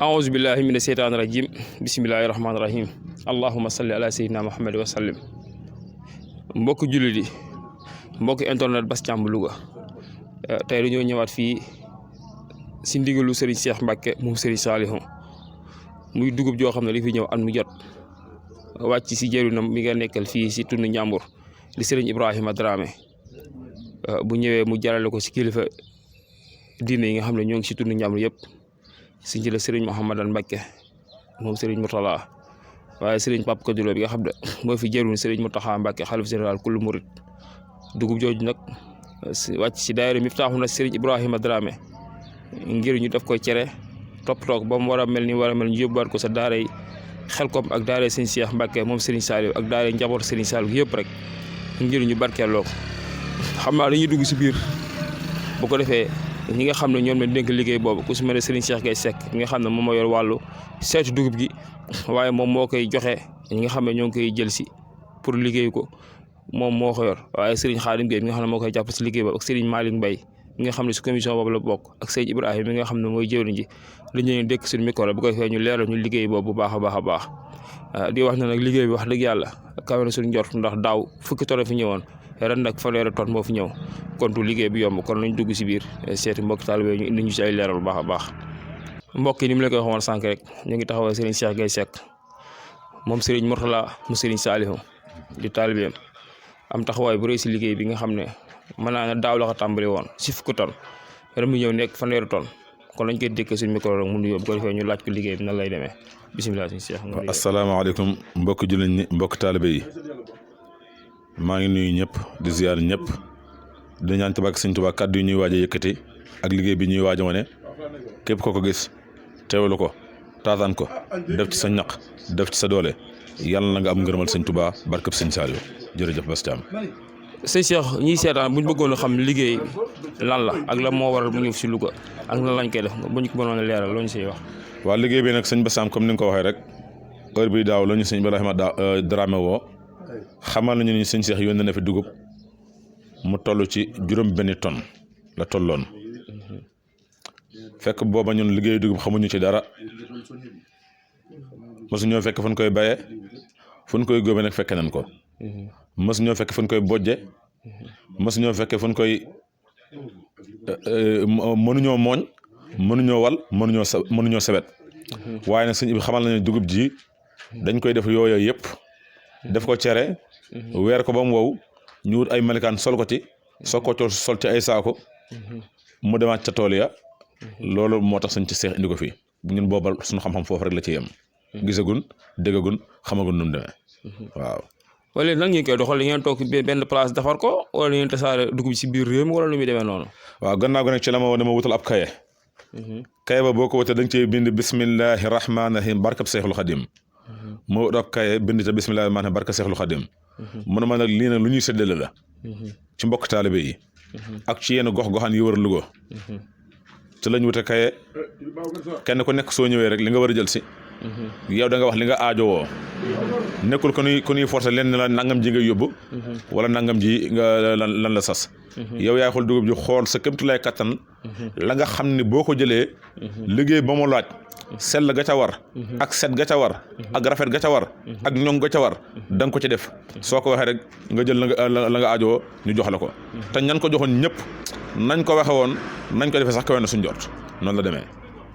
أعوذ بالله من الشيطان الرجيم بسم الله الرحمن الرحيم اللهم صل على سيدنا محمد وسلم mbokk jullit yi mbokk internet Bass Thiam Louga tey dañoo ñëwaat fii si ndigalu Serigne Cheikh Mbacke moom Serigne Saliou muy dugub joo xam ne li fi ñëw at mu jot wàcc si jëriñam mi nga nekkal fii si tund Njàmbur di Serigne Ibrahima Dramé bu ñëwee mu jarale ko si kilifa diine yi nga xam ne ñoo ngi si tund Njàmbur yëpp si njëla Serigne Mouhamadane Mbacke moom Serigne Mourtala waaye Serigne Pape Kadoulo bi nga xam ne moo fi jëruñ Serigne Mountakha Mbacke xalif général kullu murid dugub jooju nag wàcc si daayira Miftaahu na Serigne Ibrahima Dramé ngir ñu def koy cere toog ba mu war a mel ni war a mel ñu yóbbuwaat ko sa daaray Xelkom ak daaray Serigne Cheikh Mbacke moom Serigne Saliou ak daaray njaboot Serigne Saliou yëpp rek ngir ñu barkeeloo ko xam naa dañuy dugg si biir bu ko defee ñi nga xam ne ñoom lañ dénk liggéey boobu ku su mel ne Serigne Cheikh Gueye Seck mi nga xam ne moom moo yor wàllu seetu dugub gi waaye moom moo koy joxe ñi nga xam ne ñoo ngi koy jël si pour liggéey ko moom moo ko yor waaye Serigne Khadim Gueye mi nga xam ne moo koy jàpp si liggéey boobu ak Serigne Malick Mbaye mi nga xam ne si commission boobu la bokk ak Seydou Ibrahima mi nga xam ne mooy jëwriñ ji la ñu dékk suñu micro bu ko defee ñu leeral ñu liggéey boobu bu baax a baax di wax ne nag liggéey bi wax dëgg yàlla kawe na suñu njort ndax daaw fukki tonne fi ñëwoon ren nag fanweeri tonne moo fi ñëw kon tu liggéey bi yomb kon nañ dugg si biir seeti mbokk taalibe ñu indi ñu si ay leeral bu baax a baax mbokk yi ni mu la koy waxoon sànq rek ñu ngi taxawal Serigne Cheikh Gueye Seck moom Serigne Mourtala mu Serigne Saliou di taalibeem am taxawaay bu rëy si liggéey bi nga xam ne mën naa ne daaw la ko tàmbali woon si fukki tonne ren mu ñëw nekk fanweeri tonne kon lañ koy dékkee suñu micro rek mu nuyoo bu ko defee ñu laaj ko liggéey bi nan lay demee bisimilah suñu Cheikh. asalaamaaleykum mbokk jullit ñi mbokk taalibe yi maa ngi nuyu ñëpp di ziar ñëpp di ñaan ci barke Sëñ Tuubaa kàddu yi ñuy waaj a yëkkati ak liggéey bi ñuy waaj a wane képp koo ko gis teewlu ko taataan ko def ci sa ñaq def ci sa doole yàlla na nga am ngërëmal Sëñ Tuubaa barkeb Sëñ Saliou jërëjëf Bass Thiam. sëñ Cheikh ñiy seetaan buñ bëggoon a xam liggéey lan la ak lan moo waral mu ñëw si Louga ak nan lañ koy def buñ ko mënoon a leeral loo ñu siy wax. waaw liggéey bi nag sëñ Bass Thiam comme ni nga ko waxee rek heure bi daaw la ñu sëñ Ibrahima Dramé woo xamal nañu ni sëñ Cheikh yónnee na fi dugub mu toll ci juróom benni tonne la tolloon fekk booba ñun liggéey dugub xamuñu ci dara mosu ñoo fekk fu ñu koy bayee fu ñu koy góobee nag fekke nañ ko mosu ñoo fekk fu ñu koy bojje mosu ñoo fekkee fu ñu koy mënuñoo mooñ mënuñoo wal mënuñoo sewet waaye nag sëñ bi xamal nañu dugub ji dañ koy def yooyu yëpp def ko cere weer ko ba mu wow ñu wut ay melikaan sol ko ci soo ko sol ci ay saako mu demaat ca tool ya loolu moo tax sëñ ci Seex indi ko fii ñun boobal suñu xam-xam foofu rek la ci yem gisagun déggagun xamagun nu mu demee waaw. wala nan ngeen koy doxal li ngeen toog benn place defar ko wala ngeen tasaare dugub si biir réew mi wala nu muy demee noonu. waaw gannaaw ga nag ci la ma woon dama wutal ab kaye. kaye ba boo ko wutee da nga cee bind bismillahi rahmaani rahim barkab Seexul Xadim. moo wut ab kaye bind ca bismillahi rahmaani rahim barkab Seexul Xadim. mu ne ma nag lii nag lu ñuy séddale la. ci mbokk taalibe yi. ak ci yenn gox-goxaan yi wër Louga. ci lañ wute kaye kenn ku nekk soo ñëwee rek li nga war a jël si. yow da nga wax li nga aajowoo nekkul ku ñuy forcé leen ne la nangam ji nga yóbbu wala nangam ji nga lan la sas yow yaay xool dugub ji xool sa kémtu lay kattan la nga xam ni boo ko jëlee liggéey ba mu laaj sell ga ca war ak set ga ca war ak rafet ga ca war ak ñoŋ ga ca war da nga ko ci def soo ko waxee rek nga jël la nga aajowoo ñu jox la ko te ñan ko joxoon ñëpp nañ ko waxe woon nañ ko defee sax kawe na suñ jort noonu la demee.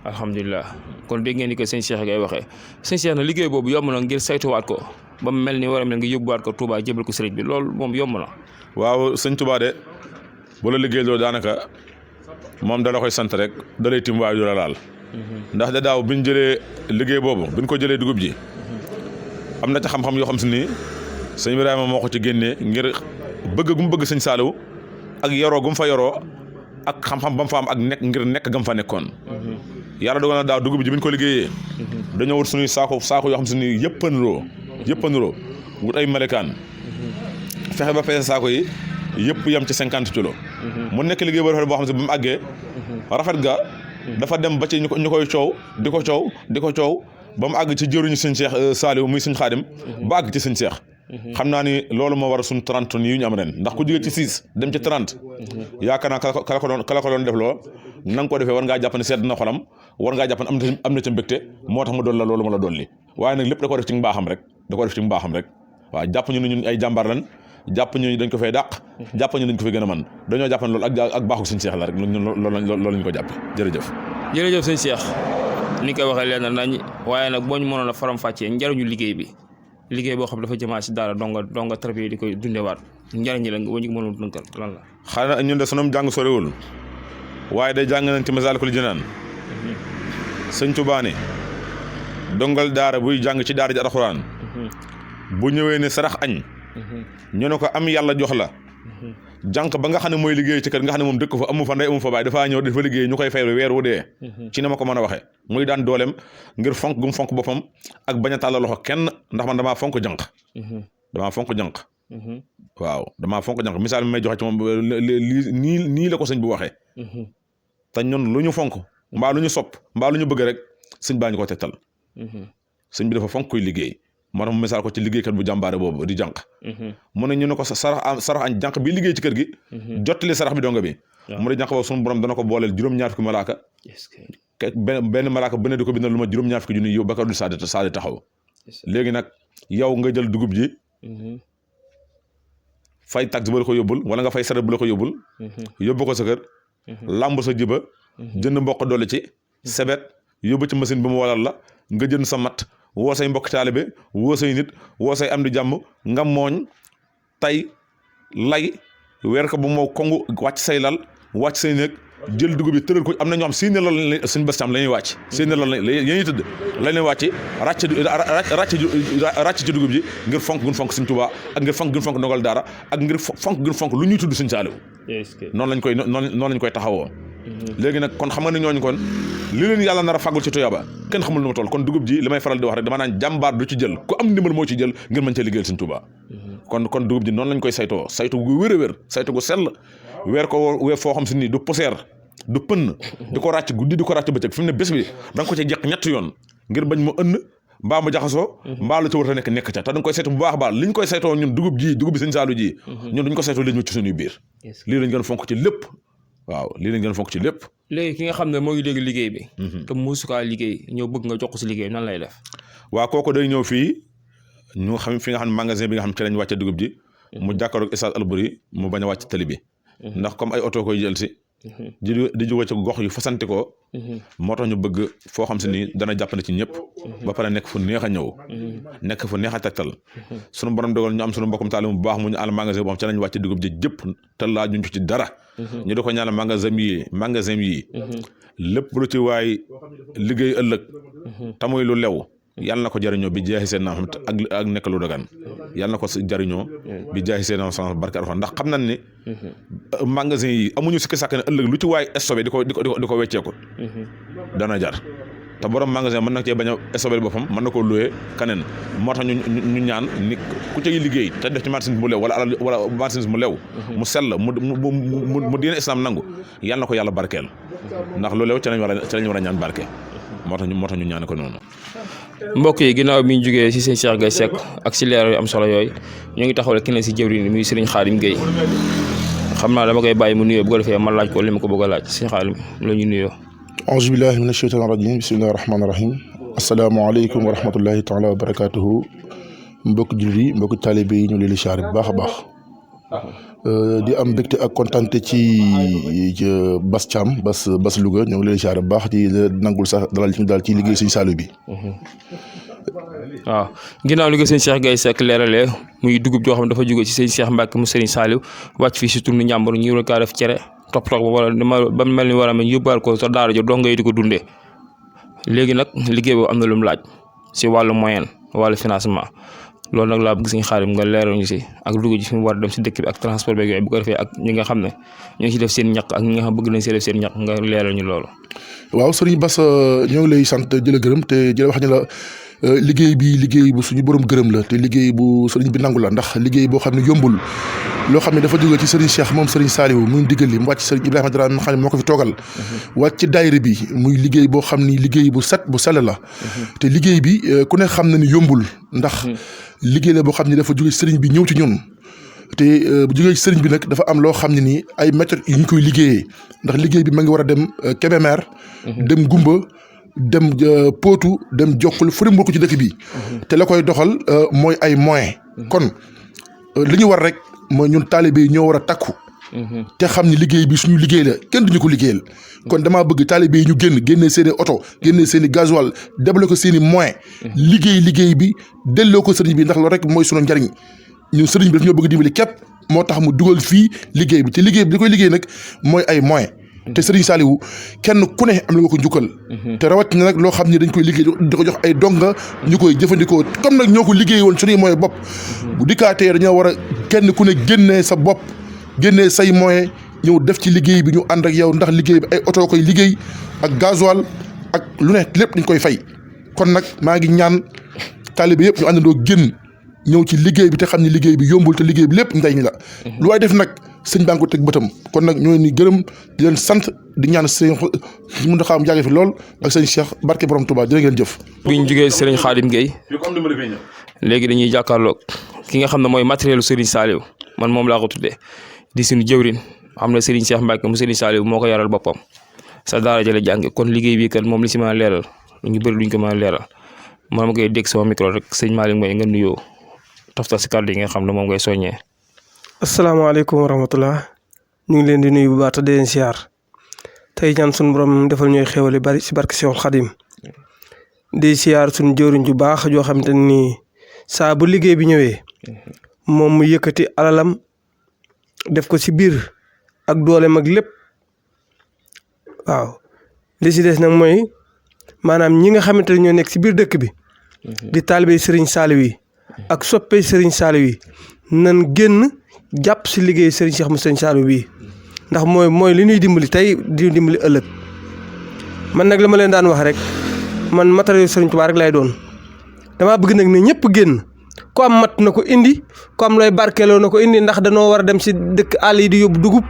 alhamdulilah kon dégg ngeen ni ko sëñ Cheikh ngay waxee sëñ Cheikh na liggéey boobu yomb na ngir saytuwaat ko ba mu mel ni war a mel nga yóbbuwaat ko Touba jébal ko sëriñ bi loolu moom yomb na. waaw sëñ Touba de bu la liggéey loolu daanaka moom dala koy sant rek dalay tim waaye du la laal. ndax de daaw biñ jëlee liggéey boobu biñ ko jëlee dugub ji am na ca xam-xam yoo xam si ni sëñ Ibrahima moo ko ci génnee ngir bëgg gu mu bëgg sëñ Saliou ak yoroo gu mu fa yoroo ak xam-xam ba mu fa am ak nekk gam fa nekkoon. yàlla dogal na daaw dugub ji bi ñu ko liggéeyee dañoo wut suñuy saako yoo xam si ni yëpp a nuroo wut ay melekaan fexe ba peese saako yi yëpp yem ci 50 kilos mu nekk liggéey boo rafet boo xam si ba mu àggee rafet ga dafa dem ba ci ñu koy coow di ko coow ba mu àgg ci jëruñu sëñ Cheikh Saliou muy sëñ Xaadim ba àgg ci sëñ Cheikh xam naa ni loolu moo war a suñ 30 tonnes yi ñu am ren ndax ku jógee ci 6 dem ci 30 yaakaar naa kala ko doon def loo na nga ko defee war ngaa jàpp ne sedd na xolam war ngaa jàpp ne am na ca mbégte moo tax mu doon la loolu ma la dolli waaye nag lépp da ko def ci mbaaxam rek waaw jàpp ñu ne ñun ay jàmbaar lan jàpp ñu dañ ko fay dàq jàpp ñu dañ ko fay gën a man dañoo jàpp ne loolu ak baaxul suñu seex la rek loolu lañ ko jàppe jërëjëf sëñ Cheikh ni nga koy waxee leen nañ waaye nag boo ñu mënoon a faram-fàccee njariñu liggéey bi liggéey boo xam dafa jëmaat si daara donga tarbiya di koy dundewaat njariñ la nga ñu mënoon dënkal lan la xanaa ñun de sunum jàng soriwul waaye day jàng nañ ci Masaalikul Jinaan sëñ Tuubaa ne dongal daara buy jàng ci daara ji alxuraan bu ñëwee ne sarax añ ñu ne ko am yàlla jox la jànq ba nga xam ne mooy liggéey ci kër nga xam ne moom dëkk fa amu fa ndey amu fa baay dafaa ñëw dafa liggéey ñu koy fay weer wu dee ci ne ma ko mën a waxee muy daan dooleem ngir fonk gum fonk boppam ak bañ a tàllal loxo kenn ndax man damaa fonk jànq waaw damaa fonk jànq misaal mi may joxe ci moom nii la ko sëñ bu waxee te ñun lu ñu fonk mbaa lu ñu sopp mbaa lu ñu bëgg rek sëñ baa ñu ko tegtal sëñ bi dafa fonk koy liggéey moo tax mu misaal ko ci liggéeykat bu jàmbaare boobu di jànq mu ne ñu ne ko sarax añ jànq bi liggéey ci kër gi jottali sarax bi donga bi mu ne jànq boobu sunu borom dana ko booleel juróom-ñaar fukki malaaka benn malaaka bu ne di ko bindal lu ma juróom-ñaar fukki junni yow ba du saadi taxaw léegi nag yow nga jël dugub ji fay tax ba la ko yóbbul wala nga fay saret bu la ko yóbbul yóbbu ko sa kër lamb sa jiba jënd mboq dolli ci sebet yóbbu ci machine bi mu walal la nga jënd sa mat woo say mbokk taalibe woo say nit woo say am di jàmm nga mooñ tay lay weer ko bu moo kongu wàcc say lal wàcc say néeg jël dugub bi tëral ko am na ñoo xam seen lool suñ bés tam la ñuy wàcc seen lool la ñuy tëdd la ñuy wàcc ràcc ci dugub ji ngir fonk gun fonk Sëñ Tuubaa ak ngir fonk gun fonk ndogal daara ak ngir fonk gun fonk lu ñuy tudd Sëñ Saaliw noonu lañ koy taxawoo léegi nag kon xam nga ne ñooñu kon li leen yàlla nar a fàggul ci tuyaaba kenn xamul nu ma toll kon dugub ji li may faral di wax rek dama naan jàmbaar du ci jël ku am ndimbal moo ci jël ngir mën cee liggéeyal Sëñ Tuubaa kon dugub ji noonu lañ koy saytu gu wér a wér saytu gu sell weer ko weer foo xam si ni du poussière du pënn di ko ràcc guddi di ko ràcc bëccëg fi mu ne bés bi da nga ko ci jeq ñetti yoon ngir bañ mu ënn mbaa mu jaxasoo mbaa la ca war a nekk ca te da nga koy saytu bu baax a baax li ñu koy saytoo ñun dugub bi Sëñ Saaliw ji ñun duñ ko saytoo li ñu ci suñuy biir lii lañ gën a fonk ci lépp waaw lii lañ gën a fonk ci lépp léegi ki nga xam ne moo ngi dégg liggéey bi te musukaa liggéey ñëw bëgg nga jox ko si liggéey nan lay def waaw kooku day ñëw fii ñu xam fi nga xam ne magasin bi nga xam ci lañ wàcce dugub ji mu jàkkaarloog Stade Albouri mu bañ a wàcc tali bi ndax comme ay oto koy jël si di jóge ci gox yu fasanti ko moo tax ñu bëgg foo xam si ni dana jàppale ci ñëpp ba pare nekk fu neex a ñëw nekk fu neex a tegtal sunu borom dogal ñu am sunu mbokkum taalibe bu baax mu ñu àll magasin boo xam ci lañ wàcce dugub ji jëpp te laa juñ ci dara ñu di ko ñaanal magasin yi lépp lu ci waay liggéey ëllëg te muy lu lew yàlla na ko jariñoo bi jaaxi seen naam ak nekk lu dagan yàlla na ko jariñoo bi jaaxi seen naam sama barke Alxuraan ndax xam nañ ni magasin yi amuñu sikki sàkk ne ëllëg lu ci waay stocké di ko wecceeku dana jar te borom magasin mën na cee bañ a stocké boppam mën na koo loué kaneen moo tax ñu ñaan ni ku ciy liggéey te def ci marchandise mu lew wala marchandise mu lew mu sell mu diine islam nangu yàlla na ko yàlla barkeel ndax lu lew ci lañ war a ñaan barke moo tax ñu ñaan ko noonu. mbokk yi ginnaaw bi ñu jógee si sëñ Cheikh Gaye Seck ak si leeral yu am solo yooyu ñoo ngi taxawal kenn si jëwriñ muy Serigne Khadim Gueye xam naa dama koy bàyyi mu nuyoo bu ko defee ma laaj ko li ma ko bëgg a laaj sëñ Khadim la ñu nuyoo. auzu billahi mina shaytaani rajim bismillahi rahmaani rahim asalaamaaleykum wa rahmatullahi taala wa barakatuhu mbokk jullit yi mbokk taalibe yi ñu leen di siyaare bu baax a baax di am mbégte ak kontaante ci Bass Thiam Bass Louga ñoo ngi leen di siyaare bu baax di nangul sax dalal ci daal ci liggéey Sëñ Saaliw bi. waaw ginnaaw li nga sëñ Cheikh Gaye Seck leeralee muy dugub joo xam ne dafa jóge ci sëñ Cheikh Mbacke mu Serigne Saaliw wàcc fii si tund njàmbur ñu war kaa def cere topp ba wala ba mel ni war a mel yóbbaal ko sa daara jo donga yi di ko dundee léegi nag liggéey boobu am na lu mu laaj si wàllu moyen wàllu financement loolu nag laa bëgg Sëñ Khadim nga leeral ñu si ak dugub ji fi mu war a dem si dëkk bi ak transport beeg yooyu bu ko defee ak ñi nga xam ne ñoo ngi si def seen ñaq ak ñi nga xam bëgg nañ si def seen ñaq nga leeral ñu loolu. waaw sëriñ Bass ñoo ngi lay sant di la gërëm te di la wax ne la liggéey bi liggéey bu suñu borom gërëm la te liggéey bu sëriñ bi nangu la ndax liggéey boo xam ne yombul loo xam ne dafa jóge ci sëriñ Cheikh moom sëriñ Saaliw muy ndigal li mu wàcc sëriñ Ibrahima Dara mi nga xam ne moo ko fi toogal wàcc ci daayira bi muy liggéey boo xam ni liggéey bu set bu sell la te liggéey bi ku ne xam na ni yombul ndax liggéey la boo xam ne dafa jóge ci sëriñ bi ñëw ci ñun te bu jógee ci sëriñ bi nag dafa am loo xam ne nii ay méthodes yu ñu koy liggéeyee ndax liggéey bi ma ngi war a dem Kébémer dem Gumba dem Potou dem Jokkul fu mu ko ci dëkk bi te la koy doxal mooy ay moyens kon li ñu war rek mooy ñun taalibe yi ñoo war a takku te xam ni liggéey bi suñu liggéey la kenn duñu ko liggéeyal kon damaa bëgg taalibe yi ñu génnee seen i oto génnee seen i gasoil débloqué ko seen i moyens liggéey bi delloo ko sëriñ bi ndax loolu rek mooy sunu njariñ ñun sëriñ bi daf ñoo bëgg dimbali képp moo tax mu dugal fii liggéey bi te liggéey bi di koy liggéey nag mooy ay moyens te sëriñ Saliou kenn ku ne am na nga ko njukkal te rawatina nag loo xam ne dañ koy liggéey di ko jox ay donga ñu koy jëfandikoo comme nag ñoo ko liggéey woon suñuy moyens bopp bu dikkaatee dañoo war a kenn ku ne génnee sa bopp génnee say moyens ñëw def ci liggéey bi ñu ànd ak yow ndax liggéey bi ay oto koy liggéey ak gasoil ak lu ne lépp dañ koy fay kon nag maa ngi ñaan taalibe yëpp ñu àndandoo génn ñëw ci liggéey bi te xam ne liggéey bi yombul te liggéey bi lépp njariñ la lu waay def nag sëñ baa ngi ko teg bëtam kon nag ñoo ni gërëm di leen sant di ñaan sëñ mun a xam jàgge fi lool ak sëñ Cheikh barke borom Touba jërë ngeen jëf bu ñu jógee Serigne Khadim Gueye léegi dañuy jàkkaarloog ki nga xam ne mooy matériel Serigne Saliou man moom laa ko tuddee di suñu jëwrin xam ne Serigne Cheikh Mbacke mu Serigne Saliou moo ko yaral boppam sa daara jële jànge kon liggéey bi kat moom li si mën a leeral lu ñu bëri duñ ko mën a leeral moom koy dégg sama micro rek sëñ Malick Mbaye nga nuyoo toftal si kàddu yi nga xam ne moom ngay soññee. asalaamaaleykum wa rahmatullah ñu ngi leen di nuyu bu baax te di leen siyaar tey ñaan suñu borom defal ñooy xéwale bari si barke Seexul Xadim di siyaar suñu jëwriñ ju baax joo xamante ni saa bu liggéey bi ñëwee moom mu yëkkati alalam def ko si biir ak dooleem ak lépp waaw li si des nag mooy maanaam ñi nga xamante ne ñoo nekk si biir dëkk bi di taalibe Serigne Saliou yi ak soppe Serigne Saliou yi nan génn jàpp si liggéey Serigne Cheikh mu Serigne Saliou bii ndax mooy li ñuy dimbali tey di dimbali ëllëg man nag la ma leen daan wax rek man matériel Serigne Touba rek lay doon damaa bëgg nag ne ñëpp génn ku am mat na ko indi ku am looy barkeeloo na ko indi ndax danoo war a dem si dëkk àll yi di yóbbu dugub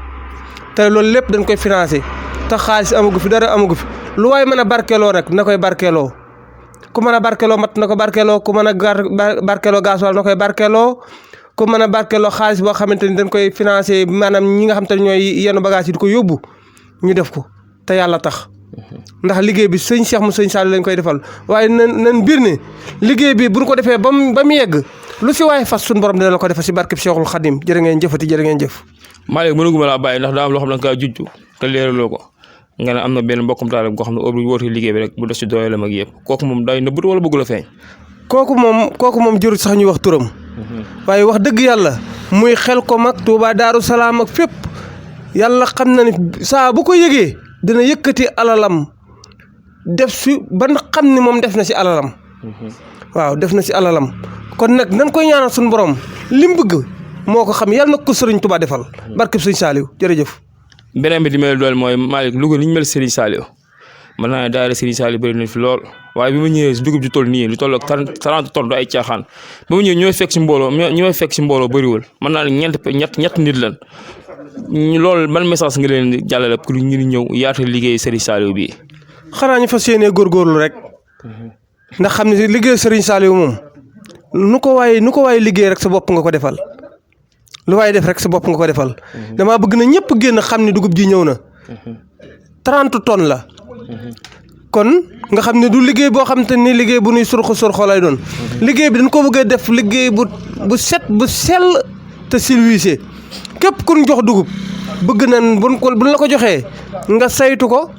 te loolu lépp dañ koy financé te xaalis amagu fi dara amagu fi lu waay mën a barkeeloo rek na koy barkeeloo ku mën a barkeeloo mat na ko barkeeloo ku mën a barkeeloo gasoil na koy barkeeloo ku mën a barkeeloo xaalis boo xamante ni dañ koy financé maanaam ñi nga xam te ne ñooy yenn bagage yi di ko yóbbu ñu def ko te yàlla tax ndax liggéey bi sëñ Cheikh mu sëñ Saliou lañ koy defal waaye nan biir ne liggéey bi buñ ko defee ba mu yegg lu si waaye fas suñu borom dina la ko defal si barkeb Cheikhul Khadim jërë ngeen jëfati jërë ngeen jëf. Malick mënuguma laa bàyyi ndax daa am loo xam ne da nga kaa jujju te leeraloo ko nga ne am na benn mbokkum taal boo xam ne bu wóotee liggéey bi rek bu def si dooleem ak yëpp kooku moom day nëbbut wala bëggu la feeñ. kooku moom jërut sax ñuy wax turam. waaye wax dëgg yàlla muy xel ko mag Touba Daaru Salaam ak fépp yàlla xam na ni saa bu ko yëgee dina yëkkati alalam def si ban xam ni moom def na si alalam. waaw def na si alalam kon nag nan koy ñaanal suñu borom li mu bëgg moo ko xam yàlla na ko Serigne Touba defal barkeb Serigne Saliou jërëjëf. beneen bi di mel doole mooy Malick Louga ni ñu mel Serigne Saliou mën naa ne daara Serigne Saliou bëri na fi lool waaye bi ma ñëwee si dugub ji toll nii lu toll ak 30 tonnes du ay caaxaan ba ma ñëwee ñooy fekk si mbooloo bëriwul mën naa ne ñett nit lan loolu ban message nga leen di jàllale pour ñu ñëw yaata liggéey Serigne Saliou bii. xanaa ñu fas yéenee góorgóorlu rek ndax xam ne liggéey Serigne Saliou moom nu ko waaye liggéey rek sa bopp nga ko defal lu waaye def rek sa bopp nga ko defal damaa bëgg na ñëpp génn xam ne dugub ji ñëw na 30 tonnes la kon nga xam ne du liggéey boo xam te ni liggéey bu nuy surxo lay doon liggéey bi dañ ko bëgg a def liggéey bu set bu sell te silwiise képp ku ñu jox dugub bëgg nañ buñ la ko joxee nga saytu ko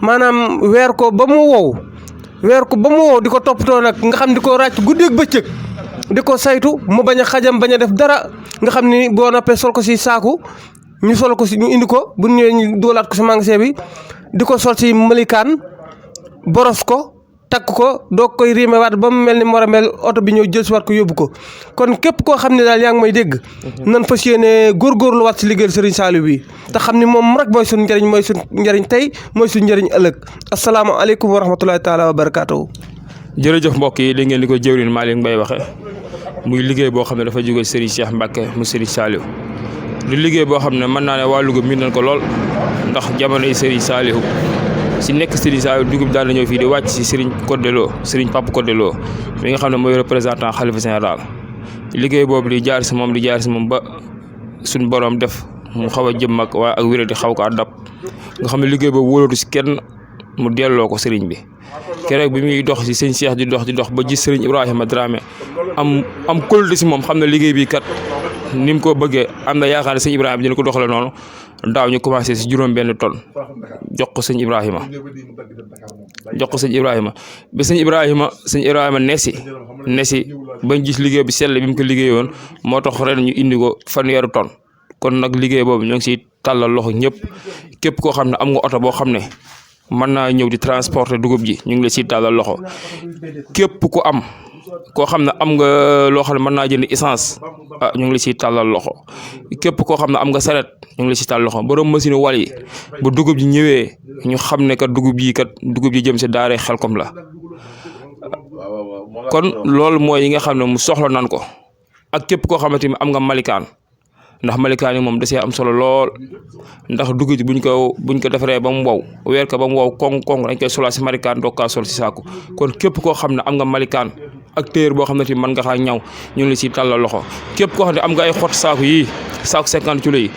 maanaam weer ko ba mu wow di ko toppatoo nag nga xam di ko ràcc guddeeg bëccëg di ko saytu mu bañ a xajam bañ a def dara nga xam ni boo noppee sol ko si saaku ñu sol ko si ñu indi ko bu ñëwee ñu dugalaat ko si magasin bi di ko sol si malikaan boros ko takk ko doog koy riimewaat ba mu mel ni mu war a mel oto bi ñëw jël si waat ko yóbbu ko kon képp koo xam ne daal yaa ngi may dégg nan fas yéene góorgóorlu waat si liggéeyal Serigne Saliou bi te xam ni moom rek mooy suñu njëriñ tey mooy suñu njëriñ ëllëg asalaamaaleykum wa rahmatulahi taala wa barakaatuhu. jërëjëf mbokk yi dégg ngeen li ko jëwriñ Malick Mbaye waxe muy liggéey boo xam ne dafa jóge Serigne Cheikh Mbacke mu Serigne Saliou di liggéey boo xam ne mën naa ne waa Louga miin nañ ko lool ndax jamonoy Serigne Saliou si nekk Serigne Saliou dugub daan na ñëw fii di wàcc si Serigne Papa Codelo mi nga xam ne mooy représentant xalifa général liggéey boobu di jaar si moom ba suñ borom def mu xaw a jëm ak waa ak wéré di xaw ko àddab nga xam ne liggéey boobu wóolatu si kenn mu delloo ko Serigne bi keroog bi muy dox si sëñ Cheikh di dox ba gis sëriñ Ibrahima Dramé am kóolute si moom xam ne liggéey bi kat ni mu ko bëggee am na yaakaar ne sëñ Ibrahima dina ko doxale noonu daaw ñu commencé si juróom-benn tonne jox ko sëñ Ibrahima bi sëñ Ibrahima nesi bañ gis liggéey bi sell bi mu ko liggéeyoon moo tax ren ñu indi ko fanweeri tonne kon nag liggéey boobu ñoo ngi siy tàllal loxo ñëpp képp koo xam ne am nga oto boo xam ne mën naa ñëw di transporter dugub ji ñu ngi la siy tàllal loxo képp ku am koo xam ne am nga loo xam ne mën naa jënd essence ñu ngi la siy tàllal loxo képp koo xam ne am nga saret ñu ngi la siy tàllal loxo borom machine wal yi bu dugub ji ñëwee ñu xam ne kat dugub ji jëm si daare Xelkom la kon loolu mooy yi nga xam ne mu soxla nan ko ak képp koo xamante ni am nga malikaan ndax malikaan yi moom da see am solo lool ndax dugub ji buñ ko defaree ba mu wow weer ko ba mu wow koŋ dañ koy solaa si malikaan doog kaa sol si saako kon képp koo xam ne am nga malikaan ak téer boo xam ne tamit mën nga xaa ñaw ñu ngi la si tàllal loxo képp koo xam ne am nga ay xott saako yii saako 50 kilos yi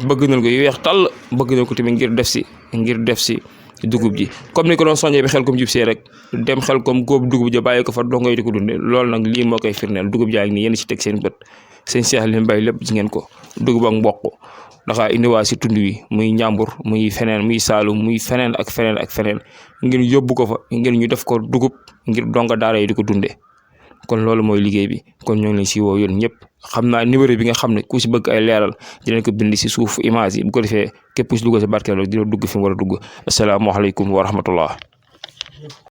bëgg nañ ko yu weex tàll bëgg nañ ko tamit ngir def si dugub ji comme ni ko doon soññee bi Xelkom jub see rek dem Xelkom góob dugub ji bàyyi ko fa dongo yi di ko dunde loolu nag lii moo koy firndeel dugub jaa ngi nii yéen si teg seen bët seen Cheikh li mbay lépp gis ngeen ko dugub ak mboq dafa indiwaa si tund wi muy Njàmbur muy feneen muy Saalum muy feneen ak feneen ngir yóbbu ko fa ngir ñu def ko dugub ngir donga daara yi di ko dunde kon loolu mooy liggéey bi kon ñoo ngi leen si woo yéen ñëpp xam naa numéro bi nga xam ne ku si bëgg ay leeral dinañ ko bind si suuf image yi bu ko defee képp ku si dugg si barkeeloo dina dugg fi mu war a dugg asalaamaaleykum wa rahmatullah